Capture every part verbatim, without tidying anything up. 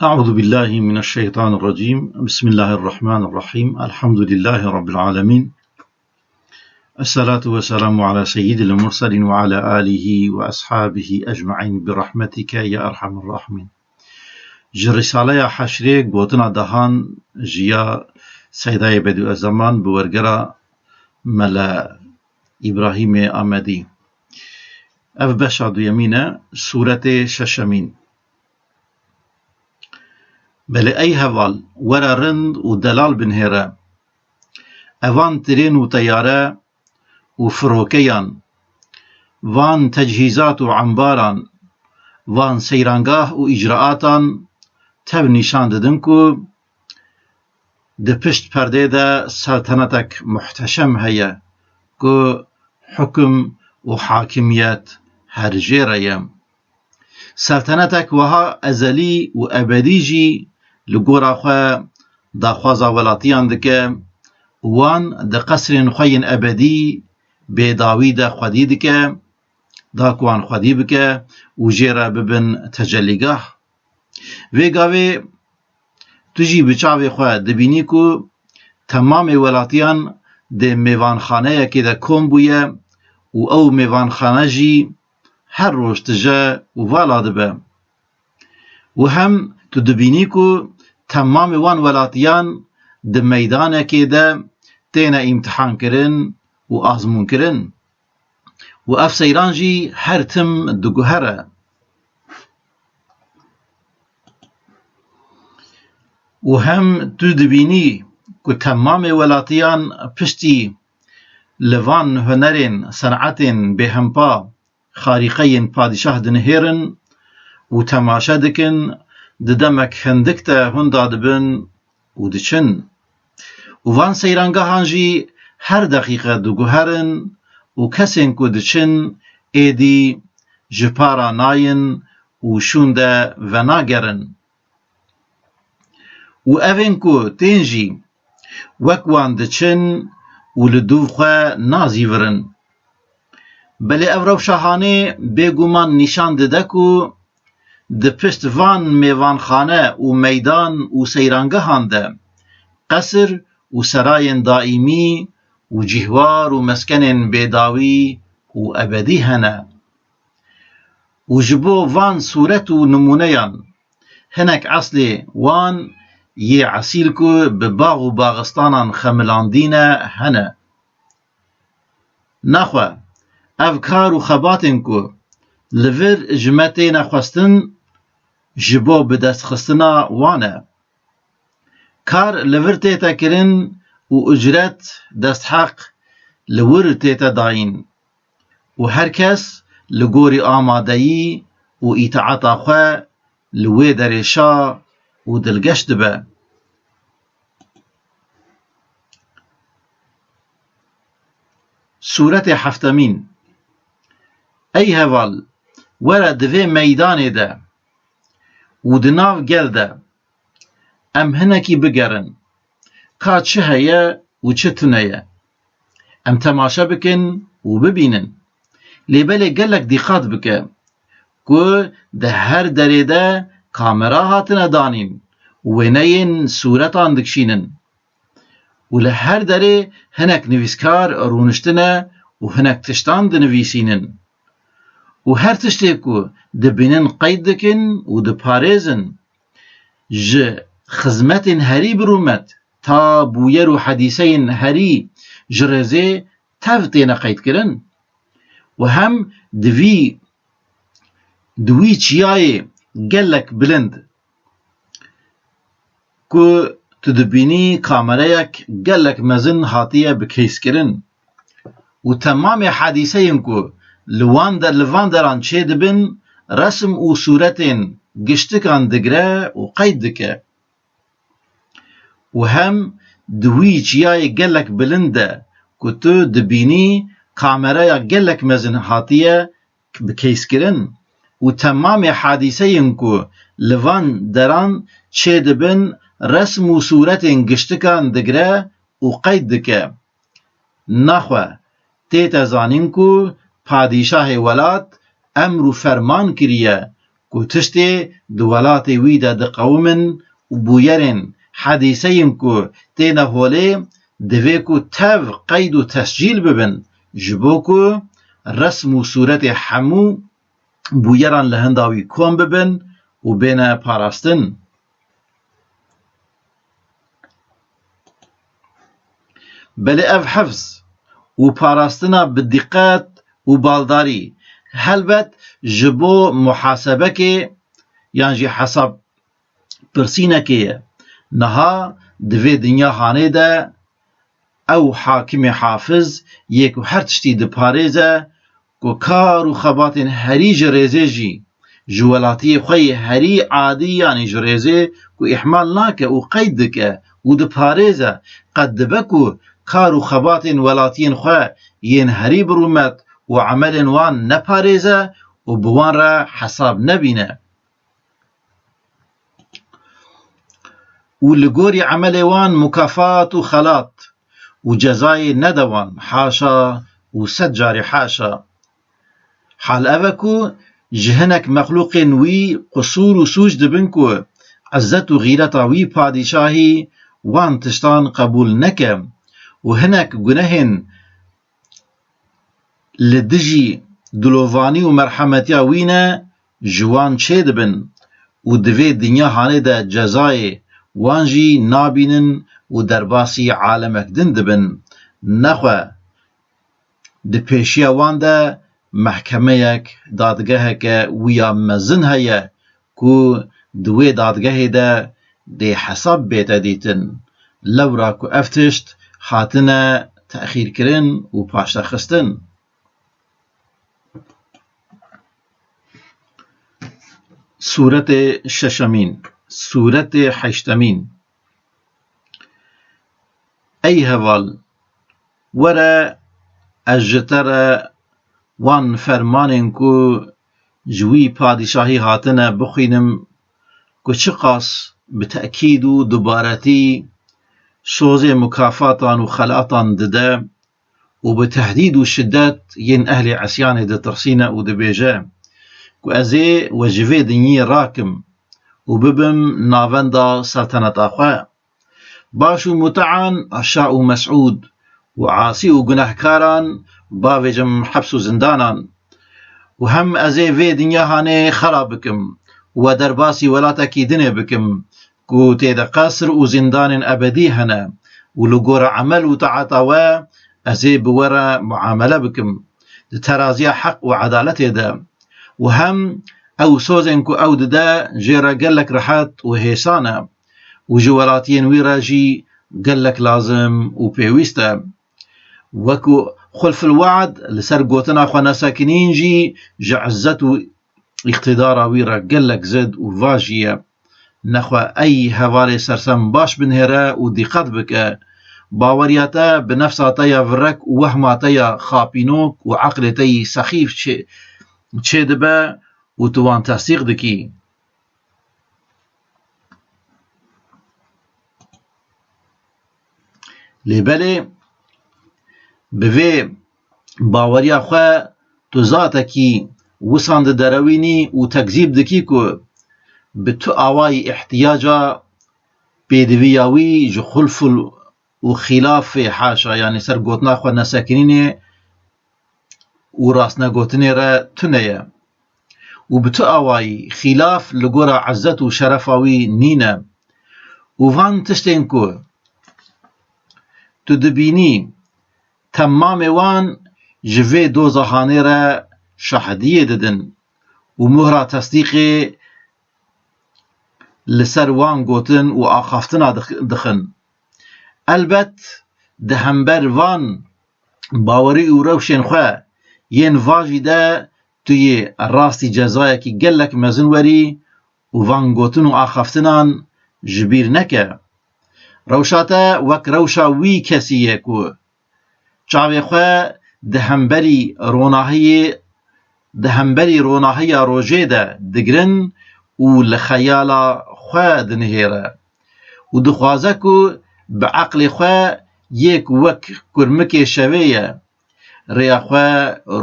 أعوذ بالله من الشيطان الرجيم. بسم الله الرحمن الرحيم. الحمد لله رب العالمين. الصلاة والسلام على سيد المرسلين وعلى آله وأصحابه أجمعين برحمتك يا أرحم الراحمين. Ji Risaleya Heşrê gotina dehan ji ya Seydayê Bedîuzzeman bi wergera Mela Îbrahîmê Amedî. Ev beşa duyemîn e, sûretê şeşemîn. Belê ey heval, were rind û delal binhêre. Evan tirên û teyare û firokeyan, van tecihîzat û embaran, van seyrangah û îcraatan tev nîşan didin ku di pişt perdê de seltenetek muhteşem heye ku hukum û hakimiyet her jê re ye. Seltenetek wiha ezelî û ebedî jî li gora xwe daxwaza welatiyan dike û wan di qesrên xwe yên ebedî bêdawî de xwedî dike, da ku wan xwedî bike û jê re bibin tecellîgah. Vê gavê tu jî bi çavê xwe dibînî ku temamê welatiyan di mêvanxaneyekê de kom bûye û ew mêvanxane jî her roj tije û vala dibe. Û hem tu dibînî ku temamê wan welatiyan di meydanekê de têne îmtihankirin û azmûnkirin. Û ev seyran jî her tim diguhere. Û hem tu dibînî ku temamê welatiyan piştî li van hunerên, senetên bêhempa, xarîqeyên padîşah dinihêrin û temaşe dikin, di demek hindik de hunda dibin û diçin. Û van seyrangehan jî her deqîqe diguherin û kesên ku diçin êdî ji para nayên û şûnde venagerin. Û evên ku tên jî wek wan diçin û li dûv xwe nazîvirin. Belê ev rewşa hanê bêguman nîşan dide ku di pişt van mêvanxane û meydan û seyrangehan de qesir û serayên daîmî û cîhwar û meskenên bêdawî û ebedî hene. Û ji bo van sûret û nimûneyan, hinek eslê wan yê esîl ku bi bax û baxistanan xemilandîne hene. Naxwe, ev kar û xebatên ku li vir ji me têne xwestin, ji bo bidestxistina wan e. Kar li vir tête kirin û ucret, destheq, li wir tête dayîn û her kes li gorî amadeyî û îtaeta xwe li wê derê şa û dilgeş dibe. Sûretê heftemîn. Ey heval, were di vê meydanê de û di nav gel de em hinekî bigerin. Ka çi heye û çi tune ye. Em temaşe bikin û bibînin. Lê belê gelek dîqat bike ku di her derê de kamera hatine danîn û wêneyên sûretan dikişînin. Û li her derê hinek nivîskar rûniştine û hinek tiştan dinivîsînin. Û her tiştê ku dibînin qeyd dikin û diparêzin. Ji xizmetên herî bi rûmet ta bûyer û hedîseyên herî ji rêzê tev têne qeydkirin. Û hem di vî, di wî çiyayê gelek bilind ku tu dibînî kamerayek gelek mezin hatiye bikeyskirin û temamê hedîseyên ku li wan de, li van deran çêdibin, resim û sûretên giştikan digire û qeyd dike. Û hem di wî çiyayê gelek bilind de ku tu dibînî kameraya gelek mezin hatiye bikeyskirin û temamê hadîseyên ku li van deran çêdibin, resm û sûretên giştikan digire û qeyd dike. Naxwe, tête zanîn ku padîşahê welat emr û ferman kiriye ku tiştê di welatê wî de diqewimin û bûyerên hedîseyên ku têne holê divê ku tev qeyd û tescîl bibin, ji bo ku resm û sûretê hemû bûyeran li hinda wî kom bibin û bêne parastin. Belê ev hifz û parastina bi diqet û baldarî, helbet ji bo muhasebekê yan jî hesab pirsînekê ye. Niha di vê dinya hanê de ew hakimê hafiz yê ku her tiştî diparêze, ku kar û xebatên herî ji rêzê jî ji welatiyê xwe yê herî adî, yanî ji rêzê ku îhmal nake û qeyd dike û diparêze, qet dibe ku kar û xebatên welatiyên xwe yên herî bi rûmet û emelên wan neparêze û bi wan re hesab nebîne. Û li gorî emelê wan mukafat û xelat û cezayê nede wan, haşa û sed carî haşa. Hal ev e ku ji hinek mexlûqên wî qusûr û sûc dibin ku izzet û xîreta wî padîşahî wan tiştan qebûl neke û hinek gunehên li dijî dilovanî û merhemetiya wî ne, ji wan çêdibin û di vê dinya hanê de cezayê wan jî nabînin û derbasî alemek din dibin. Nexwe di pêşiya wan de mehkemeyek, dadgeheke wî ya mezin heye ku di wê dadgehê de dê hesab bête dîtin, lewra ku ev tişt hatine texîrkirin û paştexistin. Sûretê şeşemîn, sûretê heştemîn. Ey heval, were ez ji te re wan fermanên ku ji wî padîşahî hatine bixwînim, ku çiqas bi tekîd û dubaretî sozê mukafatan û xelatan dide û bi tehdîd û şidet yên ehlê isyanê ditirsîne û dibêje ku ez ê we ji vê dinyê rakim û bibim navenda selteneta xwe. Baş û mutean şa û mesûd û asî û gunehkaran bavêjim heps û zindanan. Û hem ez ê vê dinya hanê xera bikim û we derbasî welatekî dinê bikim ku tê de qesr û zindanên ebedî hene û li gora emel û taeta we ez ê bi we re muamele bikim di teraziya heq û edaletê de. Û hem ew sozên ku ew dide jê re gelek rehet û hêsan e û ji welatiyên wî re jî gelek lazim û pêwîst e. Wekî Xulfil We'd li ser gotina xwe nesekinîn jî ji izzet û îqtidara wî re gelek zid û vajî ye. Nexwe ey hevalê sersem baş binihêre û dîqet bike. Baweriya te bi nefsa te ya virek û wehma te ya xapînok û eqlê te yî sexîf çê-, çêdibe û tu wan tesdîq dikî. Lê belê bi vê baweriya xwe tu zatekî wisan diderewînî û tekzîb dikî ku bi tu awayî îhtiyaca pêdiviya wî ji xulf û xîlafê haşa, yanî ser gotina xwe nesekinînê û rastnegotinê re tune ye. Û bi tu awayî xîlaf li gora izzet û şerefa wî nîne. Û van tiştên ku tu dibînî, temamê wan ji vê doza hanê re şahidiyê didin û muhra tesdîqê li ser wan gotin û axaftina dix-, dixin. Elbet, di hember van bawerî û rewşên xwe yên vajî de tu yê rastî cezayekî gelek mezin werî û van gotin û axaftinan ji bîr neke. Rewşa te wek rewşa wî kesî ye ku çavê xwe di hemberî ronahiyê, di hemberî ronahiya rojê de digirin û li xeyala xwe dinihêre û dixwaze ku bi eqlê xwe yê ku wek kurmikê şevê ye, rêya xwe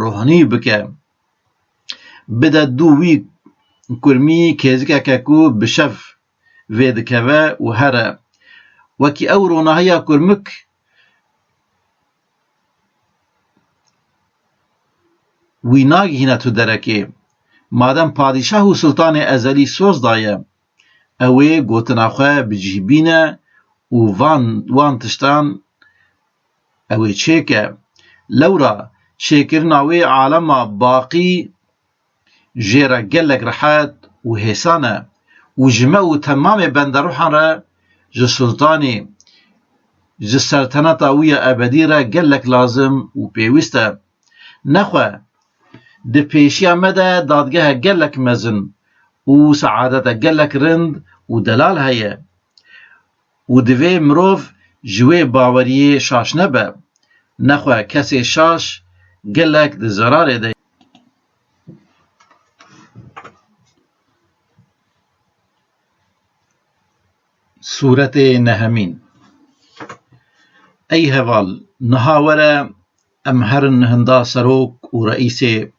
rohnî bike. Bide dû wî kurmî kêzikeke ku bi şev vê dikeve û here. Wekî ew ronahiya kurmik wî nagihîne tu derekê. Madem padîşah û sultanê ezelî soz daye, ew ê gotina xwe bi cih bîne û van, wan tiştan ew ê çêke. Lewra çêkirina wê alema baqî jê re gelek rehet û hêsan e û ji me û temamê benderuhan re, ji sultanê, ji selteneta wî ya ebedî re gelek lazim û pêwîst e. Nexwe di pêşiya me de dadgehe gelek mezin û seadete gelek rind û delal heye û divê mirov ji wê baweriyê şaş nebe. Nexwe kesê şaş gelek di zerarê de ye. Sûretê nehemîn. Ey heval, niha were em herin hinda serok û reîsê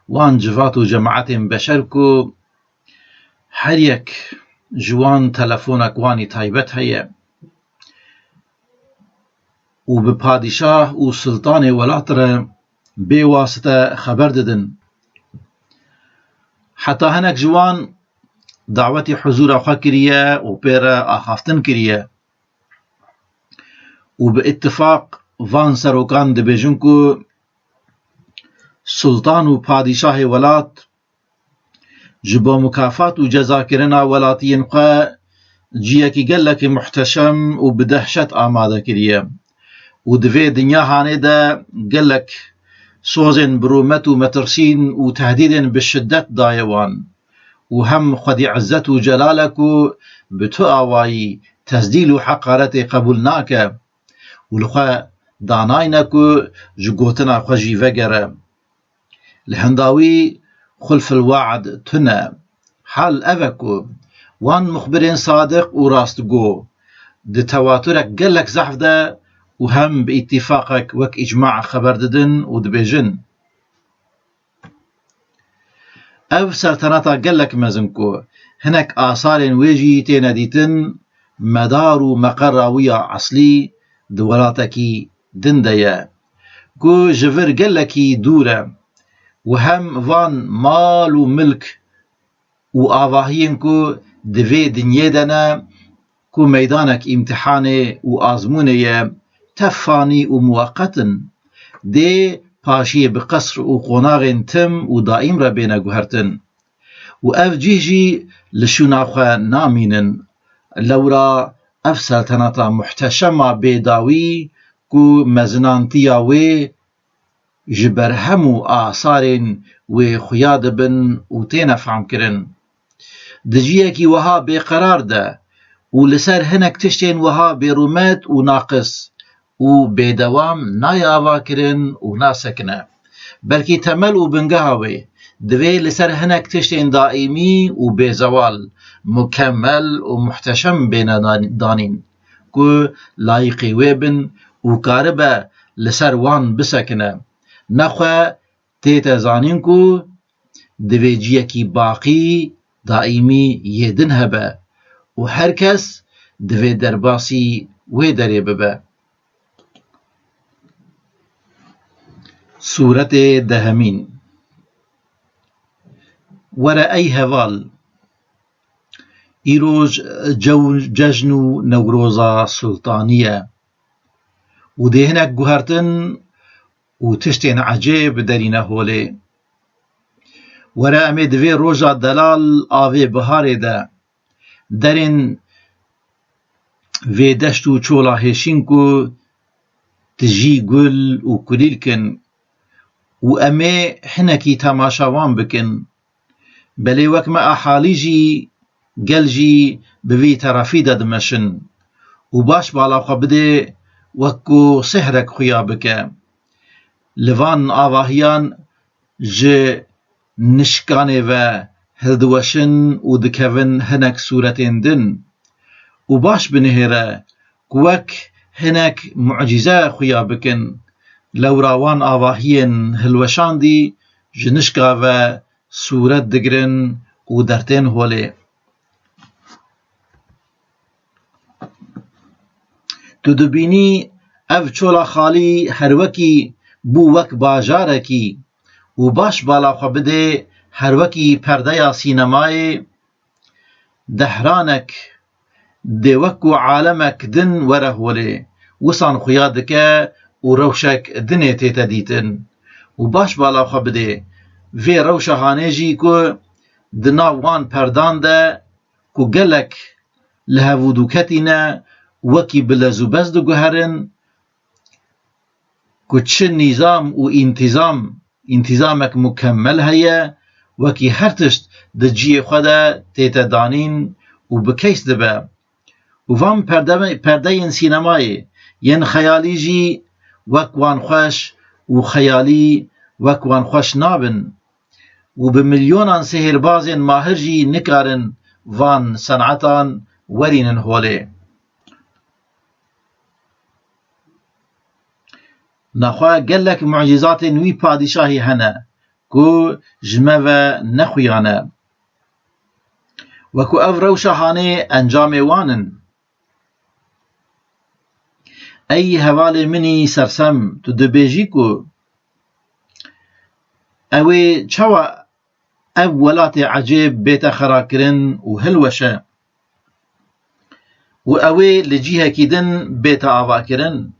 wan civat û cemaetên beşer ku her yek ji wan telefonek wanî taybet heye û bi padîşah û sultanê welat re bê wasite xeber didin. Heta hinek ji wan dawetî huzûra xwe kiriye û pê re axaftin kiriye û bi îttifaq van serokan dibêjin ku sultan û padîşahê welat ji bo mukafat û cezakirina welatiyên xwe ciyekî gelekî muhteşem û bi dehşet amade kiriye û di vê dinya hanê de gelek sozên bi rûmet û metirsîn û tehdîdên bi şiddet daye wan û hem xwedî izzet û celal e ku bi tu awayî tezdîl û heqaretê qebûl nake û li xwe danayne ku ji gotina xwe jî vegere. Li hinda wî xulfil we'd tune. Hal ev e ku wan muxbirên sadiq û rastgo di tewaturek gelek zehf de û hem bi îtîfaqek wek îcma xeber didin û dibêjin, ev selteneta gelek mezin ku hinek asarên wê jî têne dîtin, medar û meqera wî ya eslî di welatekî din de ye, ku ji vir gelekî dûr e û hem van mal û milk û avahiyên ku di vê dinyê de ne, ku meydanek îmtihanê û azmûnê ye, tev fanî û muweqet in, dê paşiyê bi qesr û qonaxên tim û daîm re bêne guhertin. Û ev cih jî li şûna xwe namînin. Lewra ev selteneta muhteşema bêdawî ku mezinantiya wê ji berhem û asarên wê xuya dibin û têne famkirin. Di ciyekî wiha bêqerar de û li ser hinek tiştên wiha bêrûmet û naqis û bêdewam nayê avakirin û nasekine. Belkî temel û bingeha wê divê li ser hinek tiştên daîmî û bêzewal, mukemel û muhteşem bêne dan-, danîn, ku layîqê wê bin û karibe li ser wan bisekine. Nexwe tête zanîn ku divê ciyekî baqî, daîmî yê din hebe û her kes divê derbasî wê derê bibe. Sûretê dehemîn. Were ey heval, îroj cew-, cejn û Newroza Sultanî ye û dê hinek guhertin û tiştên ecêb derîne holê. Were em ê di vê roja delal a vê biharê de derên vê deşt û çola hêşîn ku tijî gul û kulîlk in û em ê hinekî temaşa wan bikin. Belê wek me ehalî jî, gel jî bi vî terafî de dimeşin û baş bala xwe bidê wek ku sihrek xuya bike. Li van avahiyan ji nişkanê ve hildiweşin û dikevin hinek sûretên din û baş binihêre ku wek hinek mucîze xuya bikin. Lewra wan avahiyên hilweşandî ji nişka ve sûret digirin û dertên holê. Tu dibînî ev çola xalî her wekî bû wek bajarekî û baş bala xwe bidê her wekî perdeya sînemayê, dehranek dê wek ku alemek din were holê, wisan xuya dike û rewşek dinê tête dîtin û baş bala xwe bidê. Vê rewşa hanê jî ku di nav wan perdan de ku gelek li hevûdûketî ne, wekî bi lez û bez diguherin, ku çi nîzam û întîzam, întîzamek mukemmel heye, wekî her tişt di cihê xwe de tête danîn û bi keys dibe. Û van perde-, perdeyên sînemayê yên xeyalî jî wek wan xweş û xeyalî wek wan xweş nabin. Û bi milyonan sihêrbazên mahir jî nikarin van senetan werînin holê. Naxwe gelek mucîzatên wî padîşahî hene ku ji me ve nexuya ne. Wekû ev rewşa hanê encamê wan in. Ey hevalê min î sersem, tu dibêjî ku ew ê çawa ev welatê ecêb bête xerakirin û hilweşe û ew ê li cihekî din bête avakirin?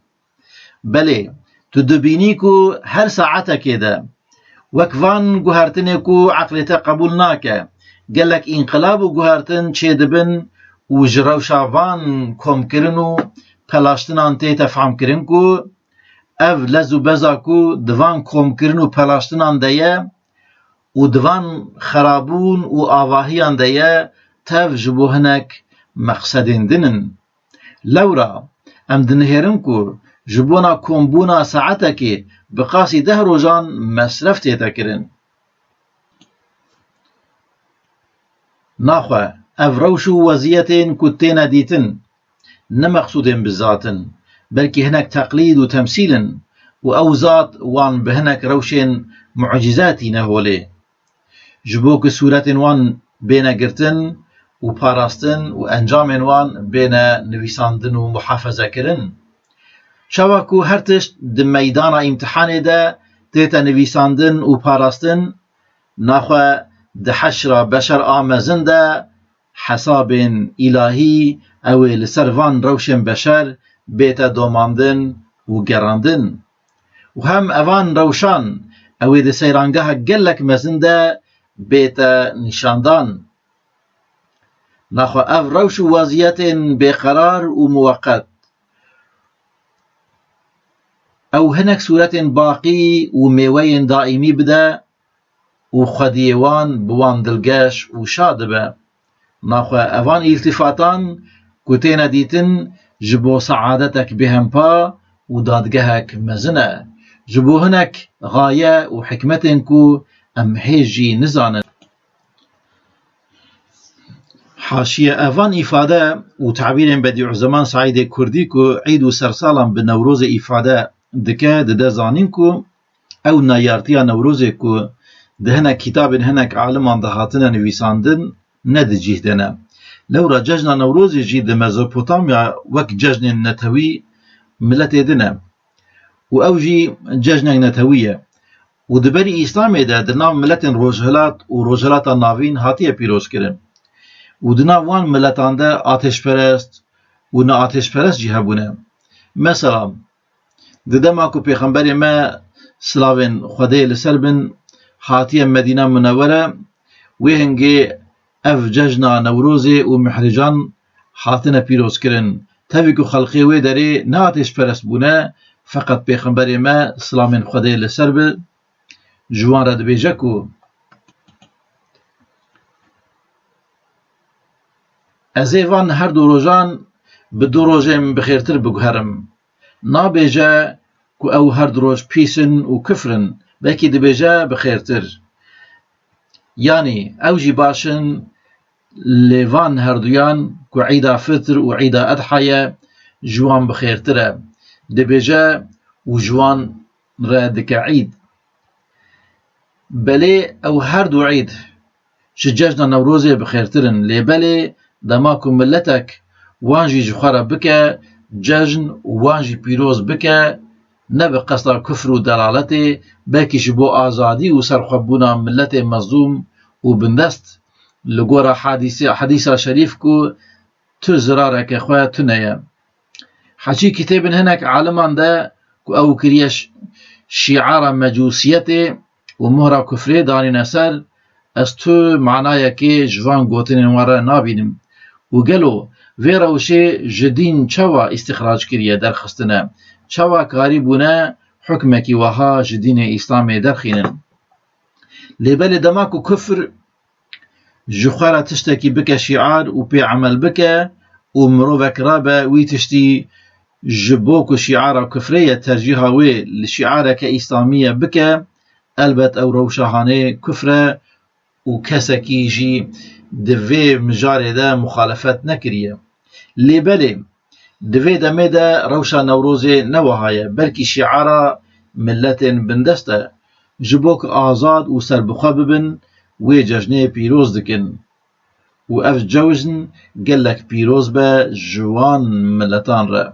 Belê, tu dibînî ku her saetekê de wek van guhertinê ku eqlê te qebûl nake, gelek înqilab û guhertin çêdibin û ji rewşa van komkirin û pelaştinan tête famkirin ku ev lez û beza ku di van komkirin û pelaştinan de ye û di van xerabûn û avahiyan de ye, tev ji bo hinek meqsedên din in. Lewra em dinihêrin ku ji bona kombûna saetekê bi qasî deh rojan mesref tête kirin. Naxwe ev rewş û weziyetên ku têne dîtin, ne meqsûdên bi zat in, belkî hinek teqlîd û temsîl in û ew zat wan bi hinek rewşên mucîze tîne holê. Ji bo ku sûretên wan bêne girtin û parastin û encamên wan bêne nivîsandin û muhafezekirin. Çawa ku her tişt di meydana îmtihanê de tête nivîsandin û parastin, naxwe di heşra beşer a mezin de hesabên îlahî ew ê li ser van rewşên beşer bête domandin û gerandin. Û hem evan rewşan ew ê di seyrangeha gelek mezin de bête nîşandan. Naxwe ev rewş û weziyetên bêqerar û muweqet, ew hinek sûretên baqî û mêweyên daîmî bide û xwediyê wan bi wan dilgeş û şa dibe. Naxwe evan îltîfatan ku têne dîtin ji bo seadetek bêhempa û dadgehek mezin e, ji bo hinek xaye û hikmetên ku em hêj jî nizanin. Haşiye, evan îfade û tabîrên Bedîuzeman Seîdê Kurdî ku Îd û sersalan bi Newrozê îfade dike, dide zanîn ku ew neyartiya Newrozê ku di hinek kitabên hinek aliman de hatine nivîsandin, ne di cih de ne. Lewra cejna Newrozê jî di Mezopotamya wek cejnên netewî miletê din e û ew jî cejnek netewî ye û di berî Îslamê de di nav miletên Rojhilat û Rojhilata Navîn hatiye pîrozkirin û di nav wan miletan de atêşperest û neatêşperest jî hebûne. Mesela, di dema ku Pêxemberê me, silavên Xwedê li ser bin, hatiye Medîna Munewwere, wê hingê ev cejna Newrozê û Mihrîcan hatine pîrozkirin. Tevî ku xelqê wê derê neatêşperest bûne, feqet Pêxemberê me, silamên Xwedê li ser bi, ji wan re dibêje ku ez ê van her du rojan bi du rojên bi xêrtir biguherim. Nabêje ku ew her du roj pîs in û kifr in, belkî dibêje bi xêrtir. Yanî ew jî baş in, lê van herduyan ku Îda Fitr û Îda Edha ye, ji wan bi xêrtir e. Dibêje û ji wan re dike Îd. Belê ew her du Îd ji cejna Newrozê bi xêrtir in. Lê belê dema ku miletek wan jî ji xwe re bike cejn û wan jî pîroz bike, ne bi qesta kufr û delaletê, belkî ji bo azadî û serxwebûna miletê mezlûm û bindest. Li gora hadîsê, hadîsa şerîf ku tu zirareke xwe tune ye. Heçî kitêbin hinek aliman de ku ew kiriye şîara mecûsiyetê û mohra kufrê danîne ser, ez tu manayekê ji van gotinên wan re nabînim. Û gelo vê rewşê ji dîn çawa îstixrac kiriye, derxistine? Çawa karî bûne hukmekî weha ji dînê Îslamê derxînin? Lê belê dema ku kufr ji xwe re tiştekî bike şîar û pê emel bike û mirovek rabe wî tiştî ji bo ku şîara kufrê ye tercîha wê li şîareke îslamî ye bike, elbet ew rewşa hanê kufr e û kesekî jî di vê mijarê de muxalefet nekiriye. Lê belê, di vê demê de rewşa Newrozê ne wiha ye, belkî şîara miletên bindest e. Ji bo ku azad û serbixwe bibin, wê cejnê pîroz dikin. Û ev cejn gelek pîroz be ji wan miletan re.